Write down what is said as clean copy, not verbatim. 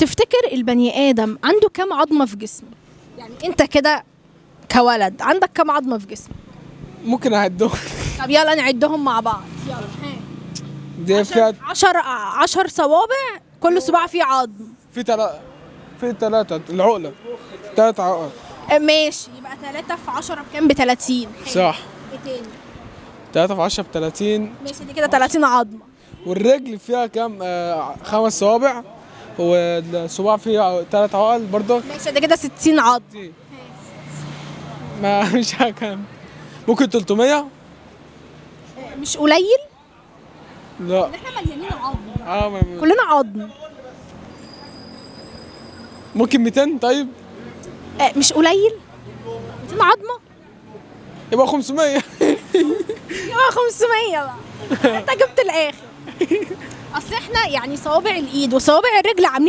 تفتكر البني ادم عنده كام عظمه في جسمه؟ يعني انت كده كولد عندك كام عظمه في جسمك؟ ممكن اعدهم. طب يلا نعدهم مع بعض، يلا ها. دي فيها 10 10 صوابع، كل صباع فيه عظم. في ثلاثة العقلة، ثلاث عقل. ماشي، يبقى 3 في 10 بكام؟ ب 30. صح. ايه تاني؟ 3 في 10 ب 30. ماشي، دي كده 30 عظمه. والرجل فيها كام؟ خمس صوابع، والصباع فيه ثلاث عقل برضه. ماشي، ده كده 60 عظم. ما مش عارف كام، ممكن 300. مش قليل؟ لا. احنا مليانين عظم. اه كلنا عظم. ممكن 200 طيب. مش قليل 200 عظمه؟ يبقى 500. يبقى 500 بقى، انت جبت الاخر. اصل احنا يعني صوابع الايد وصوابع الرجل عاملين